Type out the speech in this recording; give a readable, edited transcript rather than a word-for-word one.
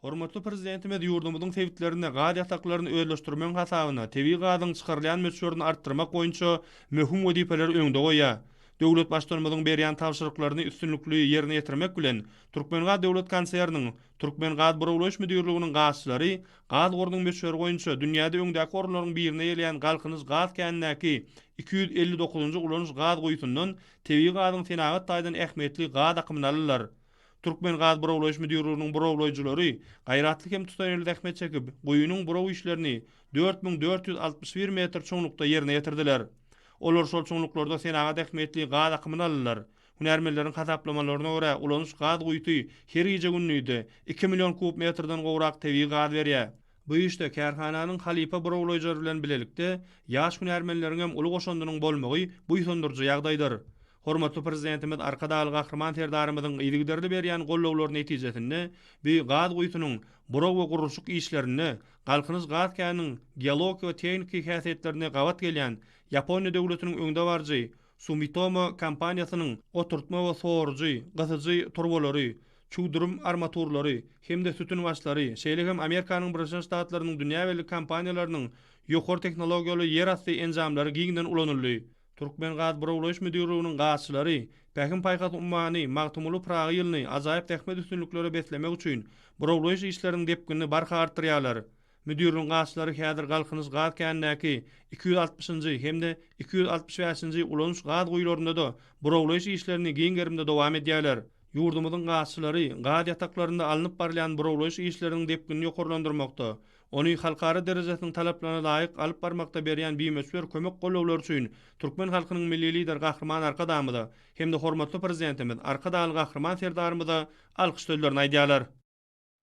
Hormatly Prezidentimiz ýurdumyzyň sebitlerinde gaz ýataklaryny özleşdirmegiň hasabyna tebigy gazyň çykarylýan möçberini artdyrmak boýunça möhüm wezipeleri öňde goýýar. Döwlet Baştutanymyzyň berýän tabşyryklaryny üstünlikli ýerine ýetirmek bilen, Türkmengaz döwlet konserniniň Türkmengazburawlaýyş müdirliginiň gazçylary gaz gorunyň möçberi boýunça dünýäde öňdäki orunlaryň birine eýeleýän Galkynyş gaz känindäki 259-njy ulanyş gaz guýusyndan tebigy gazyň senagat taýdan ähmiýetli gaz akymyny aldylar. Türkmengazburawlaýyş müdirliginiň burawlaýjylary gaýratly hem tutanýerli zähmet çekip, guýynyň buraw işlerini 4461 metr çuňlukda ýerine ýetirdiler. Olar şol çuňluklarda senagat ähmiýetli gaz akymyny aldylar. Hünärmenleriň hasaplamalaryna görä, ulanyş gaz guýusy her gije-gündizde iki million kub metrden gowrak tebigy gaz berýär. Bu işde kärhananyň halypa burawlaýjylary bilen bilelikde ýaş hünärmenleriň hem uly goşandynyň bolmagy buýsandyryjy ýagdaýdyr. Hormatly Prezidentimiz Arkadagly Gahryman Serdarymyzyň yzygiderli berýän gollawlary netijesinde bu gaz guýusynyň buraw we gurluşyk işlerinde Galkynyş gaz käniniň geologik we tehniki häsiýetlerine gabat gelýän Ýaponiýa döwletiniň öňdebaryjy Sumitomo kompaniýasynyň oturtma we sorujy, gysyjy turbalary, çüwdürim armaturlary hem-de sütünbaşlary, şeýle hem Amerikanyň Birleşen Ştatlarynyň dünýä belli kompaniýalarynyň ýokary tehnologiýaly ýerasty enjamlary giňden ulanyldy. Türkmengazburawlaýyş müdirliginiň gazçylary Pähim-paýhas ummany Magtymguly Pyragy ýylyny ajaýyp zähmet üstünliklere beslemek üçin burawlaýyş işleriniň depginini barha artdyrýarlar. Müdirligiň gazçylary häzir Galkynyş gaz känindäki 260-njy hem-de 265-nji ulanyş gaz guýularynda-da burawlaýyş işlerini giň gerimde dowam edýärler. Ýurdumyzyň gazçylary gaz ýataklarynda alnyp barylýan burawlaýyş işleriniň depginini ýokarlandyrmakda, ony halkara derejesiniň talaplaryna laýyk alyp barmakda berýän bimöçber kömek-gollawlary üçin türkmen halkynyň Milli Lideri Gahryman Arkadagymyza hem-de hormatly Prezidentimiz Arkadagly Gahryman Serdarymyza alkyş sözlerini aýdýarlar.